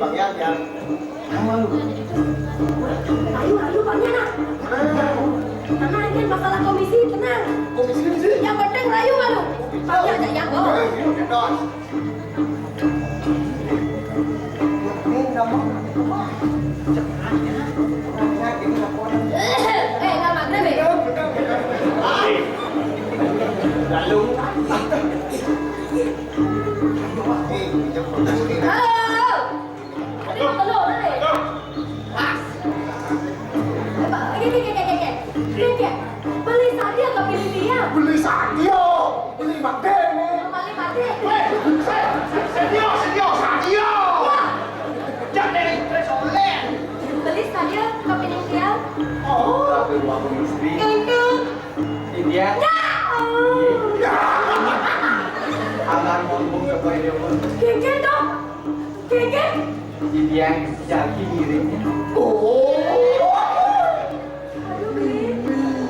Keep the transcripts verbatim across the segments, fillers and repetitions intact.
Bang Yan, Yan. Yang malu. Ayo, ayo, Bang Yan, ah. Tenang, ini masalah komisi, tenang. Komisi, komisi. Yang penting rayu malu. Bang Yan, yang, oh. Ayo, gendong. Ini nama. Jangan, ya. Tenang, ya, ini laporan. Eh, nggak maghrib, eh? Lalu. Halo. Tadi mau telur, tadi. Pas. Oke, oke, oke, oke, oke. Oke, oke. Beli sadio ke Filipina. Beli sadio. Beli made nih. Beli made. Weh, saya, saya, sadio, sadio, sadio. Wah. Jangan dari Tresolen. Beli sadio ke Filipina. Oh, tapi waktu istri. Kengkeng. Iya. Ya. Aman, ngomong ke Pak Iryawan. Kengkeng dong. Kengkeng. Iya, jadi ngiringnya. Oh. Aduh, Bi.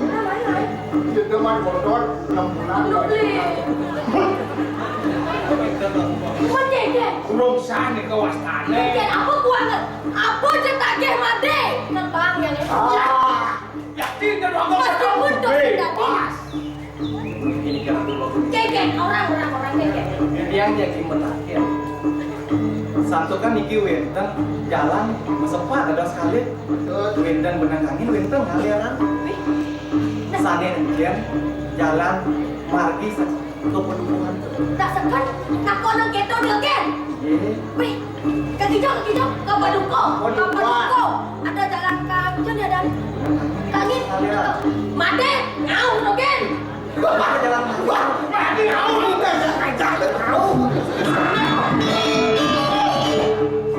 Nah, lain, lain. Dia teman kotor, enam bulan. Aduh, Bi. Buat Kengkeng. Belum sana ke wastane. Kengkeng, apa kuangan? Apa je tagih made? Kan Bang yang itu. Ah. Yakin dan Meskipun dosa tadi. Pas. Ini kan aku bagus. Kengkeng, orang, orang, orang kengkeng. Yang jadi menarik. Santukan niki wénten jalan mesepat ada sekali. Betul. Wénten benang angin, wénten ngaliran. Wih. Sane encén jalan margi sa-, ke pedukuhan. Tak sekat, tak kono keto dia, Ken. Iya. Wih. Ka kijo, ka kijo, ka paduka, ka paduka. Ada jalan ka kijo dia dari. Ka angin. Made, ngau, Rogen. Ada jalan. Made, ngau, lu kan jalan, ngau.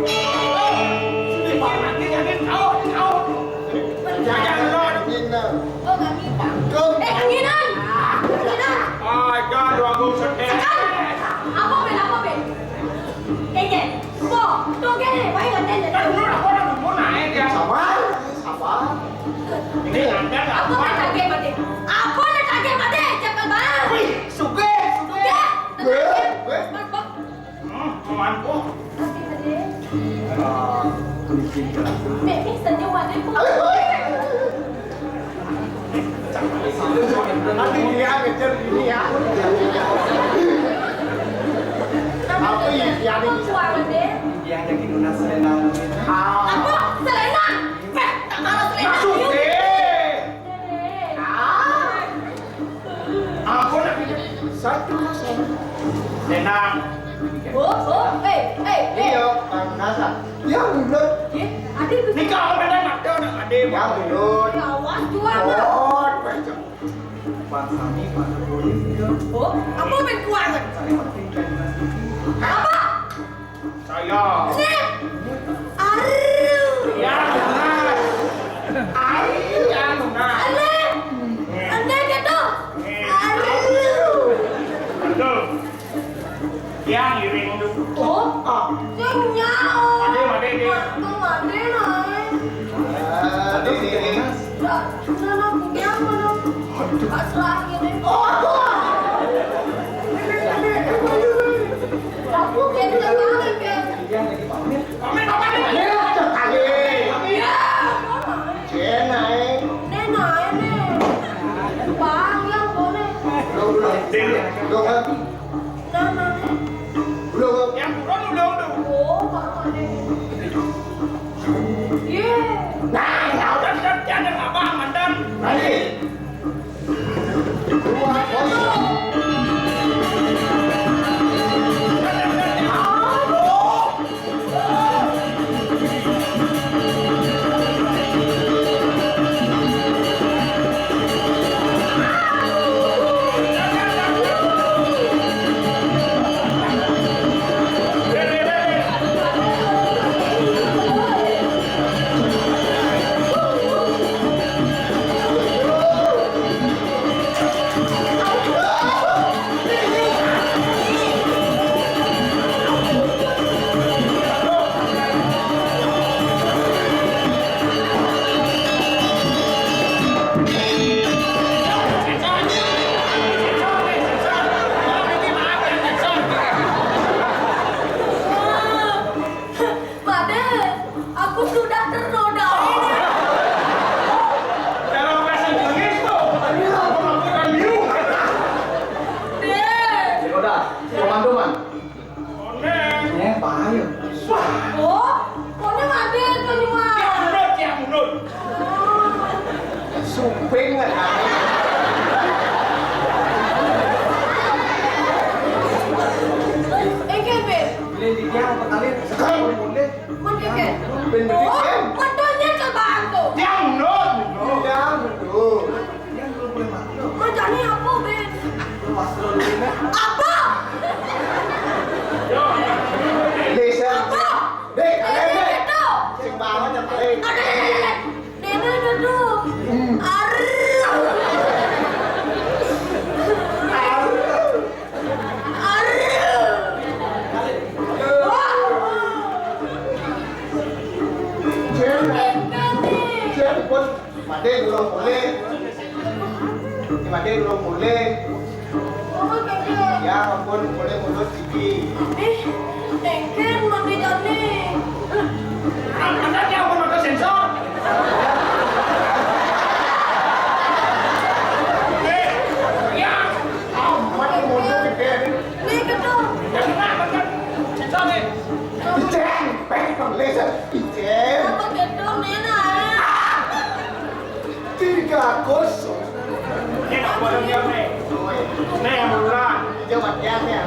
Sini, Pak, made, angin, ngau, ngau. Jangan, Ron. Oh, kaki, Pak. Eh, kanginan. Kanginan. Ah, jangan, Ron, sedih. Sekarang. Apa, Ben? Apa, Ben? Kengkeng, po, to kene, bae nganten deh. Kan dulu aku orang dulu naik ya. Sabar, sabar. Ini nganten apa? Apa nak tagih made? Apa nak tagih made? Cepet banget. Wih, sugih, sugih. Sugih. Weh, weh. Mas, Bang. Hmm, cuman kok. Tapi tadi. Ah, kulit cinta. Nek, nek, senyum aja, Bu. Nanti dia ngejar ini ya. Apa ini? Yang jadi lunas selendang. Ah. Apa? Selendang? Eh, tak mau selendang. Masuk, eh. Ah. Apa nak pinjam? Satu, satu. Selendang. Oh, oh, eh, eh, eh. Iya, panas ah. Ya, bulat. Ya, ada itu. Nikah sama dengan ada, ada. Ya, bulat. Ya, awas, jual, Mak. Oh, baca. Pak Sami, Pak Jokowi, ya. Oh, apa main kuangan? Saya penting, saya masih. Apa? Saya. Nih. Aduh. Ya, Mas. Aduh, ya, Mas. Aneh. Aneh gitu. Aduh. Aduh. Yang iring tu. Oh, ah. Sing nyao. Made, made, dia. Aku made, Nay. Ah, di sini. Lah, sana punya apa, dong? Pasrah ini. Oh. Aku kayak bisa banget, kayak. Yang lagi pamit. Pamit apa nih? Ya, cek kali. Ya. Cek, Nay. Nih, Nay, nih. Bang, yang boleh. Udah, udah. Udah, kan? Nah, nah, nih. Udah, udah. Yang turun udah, udah. Oh, Bang, ada. Iya. Nah, ya udah, udah, udah, udah, Abang, mantan. Nanti. Apa? Listen. Apa? Dek, kalian, Dek. Itu. Sing banget ya, paling. Ada, ada, ada, ada. Nenek duduk. Arr. Arr. Wah. Jen, Jen, pun Made belum boleh. Made belum boleh. Ya ampun, boleh mundur siki. Ih, engker mandi jani. Angkat ya, apa mata sensor? Eh, ya. Amat mundur gede. Nih, gedung. Ya, kenapa kan? Sensor nih. Icen, pengen penglesan. Icen. Apa gedung, Nena? Tiga kosong. Ini nggak boleh diam nih. Nih yang beneran. Coba lihat ya.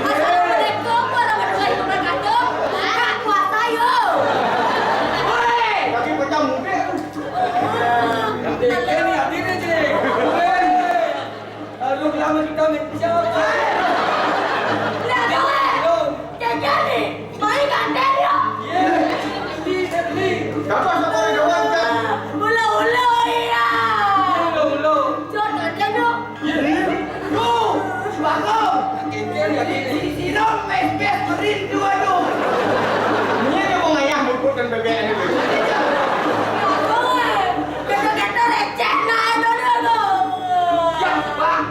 Assalamualaikum warahmatullahi wabarakatuh. Buka puasa yuk. Woi, lagi pecah muda. Hati-hati nih, hati-hati nih, Cik. Aduh, lama kita nih. Siapa? Lihat gue. Jajan nih. Mai kantin yuk. Iya, sedih, sedih. Siapa, siapa yang jawab, Cik? Ulu-ulu, iya. Ulu-ulu. Cok, jajan yuk. Yo, Bagong. Ini dia, ini. Si Sirong, pes-pes, merindu, aduh. Ini dia mau ngayah, muput dan bebek ini. Bagong, eh. Kata-kata receh, nah, aduh, aduh, aduh. Ya, Bang.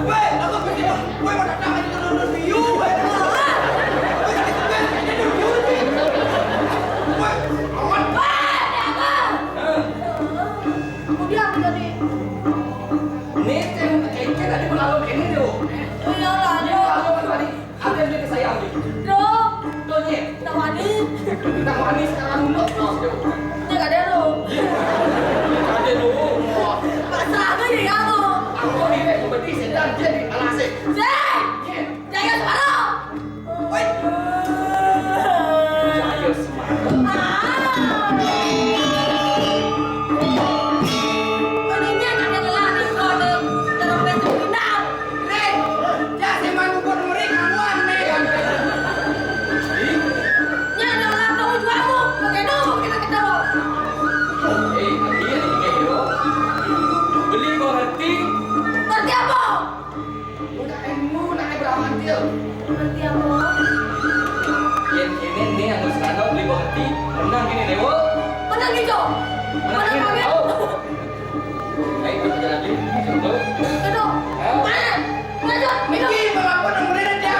Weh, aku pikir, weh, mau datang aja turun-turun biu, weh. Weh, sakit, weh, sakit, weh. Weh, aman. Weh, ada apa? Hah? Aku bilang tadi. Ini kan kayaknya tadi berlalu ini tuh. Iya lah, ini berlalu kan tadi. Ada yang jadi sayang nih. Loh. Tuh, Nyet. Tawani. Tawani sekarang mulut, Bos. Ini gak ada lo. Ada lo. Pasrah aja ya lo. Aku ini kompetisi dan dia di alasnya. Sih. Nyet. Jaya Semarang. Woi. Jaya Semarang. Ah. Ini ada lari kalau ada terang pintu pindah. Nih, ya si Manu buat meri kamuan nih. Ini ada orang tahu juamu, pakai dong kita ketawa. Eh, iya nih, kayak gitu. Beli kau ngerti? Ngerti apa? Udah, eh, lu nak berapa antil? Ngerti apa? Yang ini nih yang Gus Rano beli kau ngerti. Menang ini, Dewo. Menang hijau. Menang Menang ini, hijau. Tahu. Ayo, kita jalan dulu. Ayo. Aduh. Hah? Mana? Mana, Jok? Niki, balapan nomornya dia.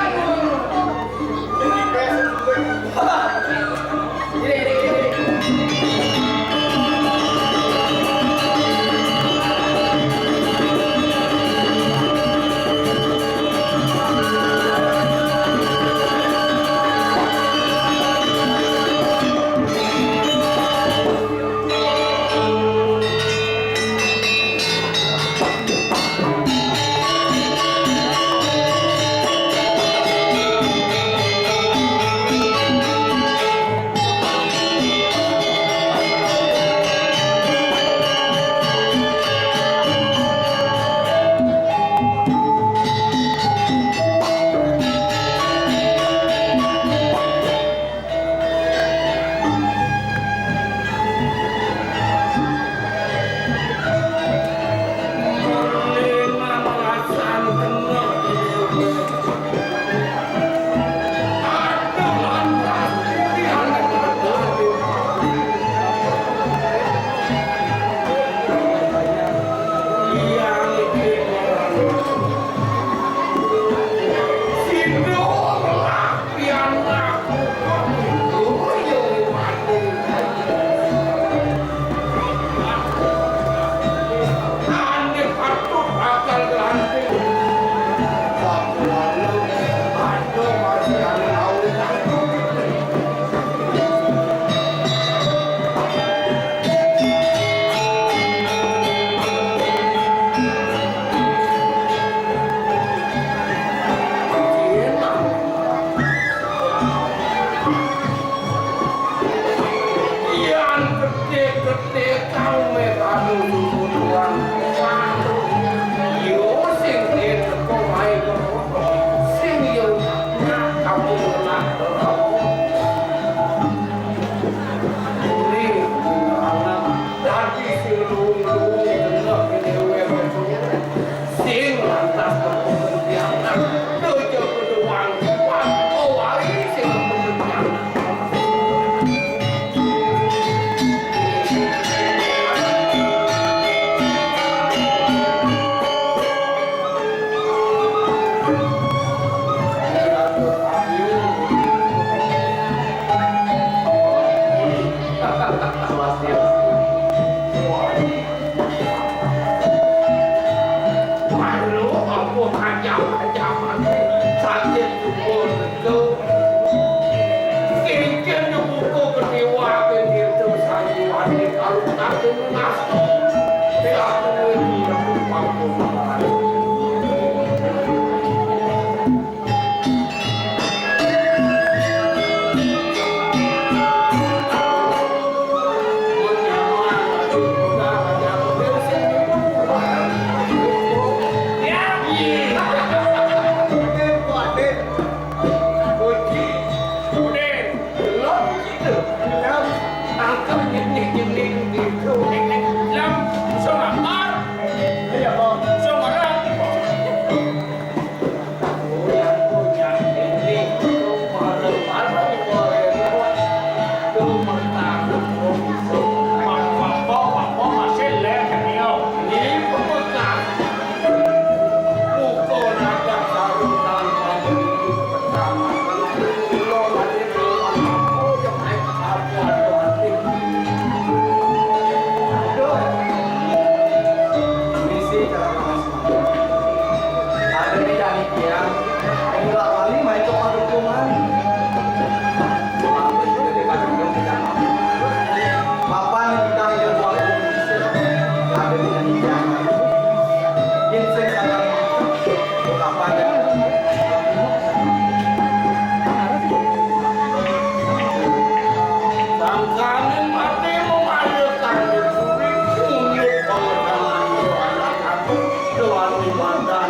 Ini best. Ini, ini, ini. Lho, apa kacam-kacaman? Sakit syukur betul. Cincin dibuka kedua, begitu sandiwara kalau tak lunas. Siapa ini yang mampu? Misi cara Ada di jani kian, enggak kali main ke padukuhan. Mapan kita yang buat ada di jani kian. Insek akan kapan ya? Sangkaning mati memalukan diri, kunyit pengedalan anak aku, dewan ibadah.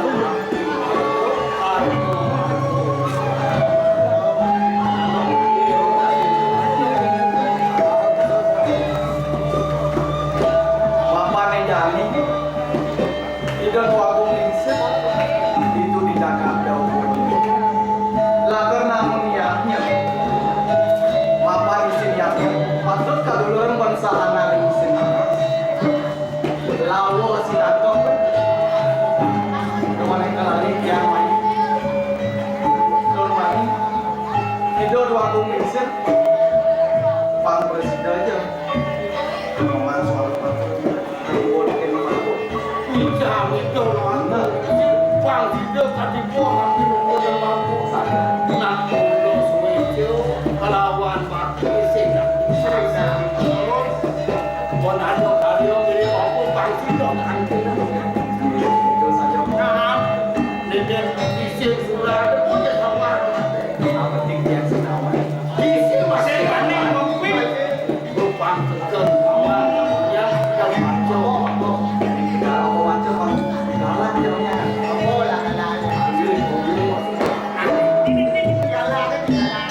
Bapane jani, Ida Agung Ningsih, ditu dicakap dawuh. Laker namun yatnya, mapan isin yatnya, patut kaduluran bangsa anak isin. Lawa sinatong, kemana kelali tiang mai. Tur mani, Ida Agung Ningsih, pang presida aja. Memang soal apa? Buat kena apa? Ijang itu mana? Pang tidak tadi buah nanti mempunyai mampu sana. Nak mulut suwe kelawan mati sing. Pon anu karya mirip apa pangkira kanthi. Nah, nek isin surat, oh, ya sabar. Yang penting dia sinawan. Isin masih kane ngopi. Rupang tekan kawan, ya, yang maco. Kalau maco, Bang, galak jauhnya. Oh, lah, lah, lah. Galak, galak.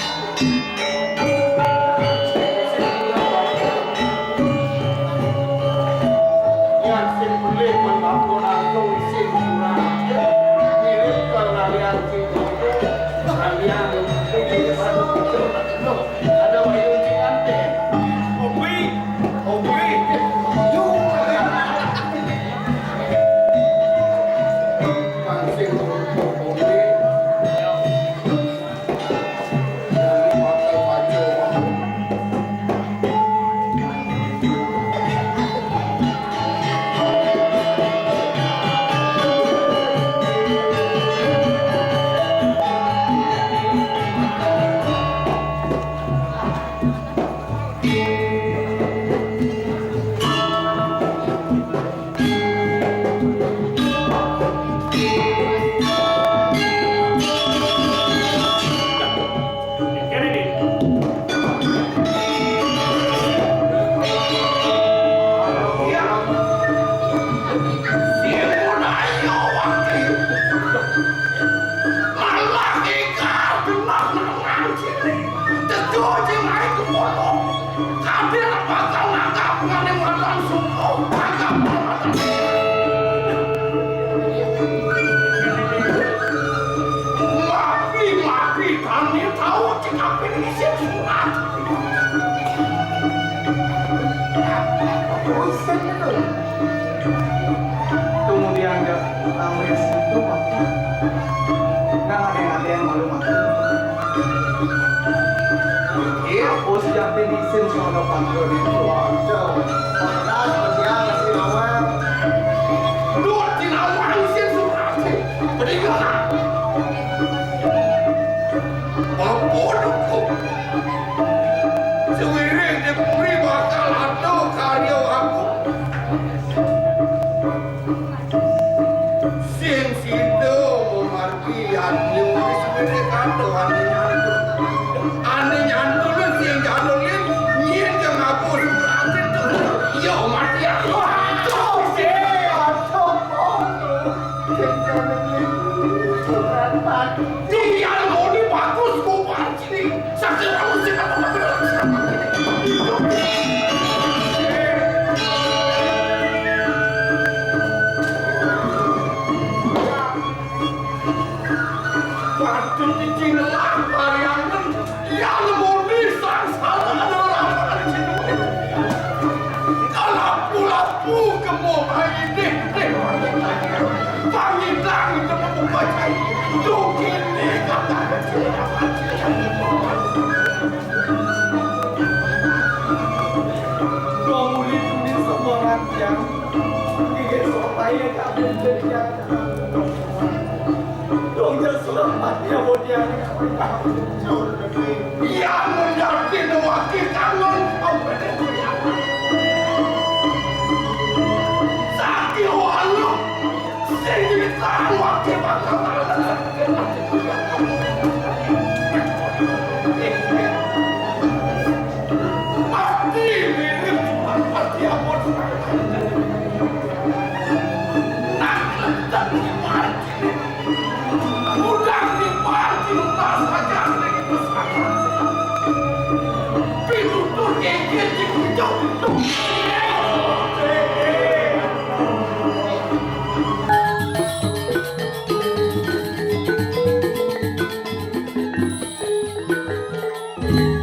Tetu sing ae kepotong. Kabeh bakal nganggap ngene matan suku, nganggap matan. Mapi, mapi, tani tau cekapin isin surat. Isin itu. Kemudian ke Amris itu, Pak. Nggak ada yang malu, Pak. Iya, bos jati isin sono pantun itu. Waduh, panas, betiang, masih awal. Duh, tinawang isin surat. Iya, lho, ini bagus, kok sini. Sakti harus sih, apa-apa dalam sekarang ini. Waduh, cicing lah, bayangan. Ya, lemur pisang, salah ada orang makan di sini. Kalau pulang, pulang, mau main deh, deh, main deh. Pangidang untuk membaca itu gini kata kecil. Dua murid ini semua rakyat. Ini sopai yang kami menjadi dong ya selamat ya bodian.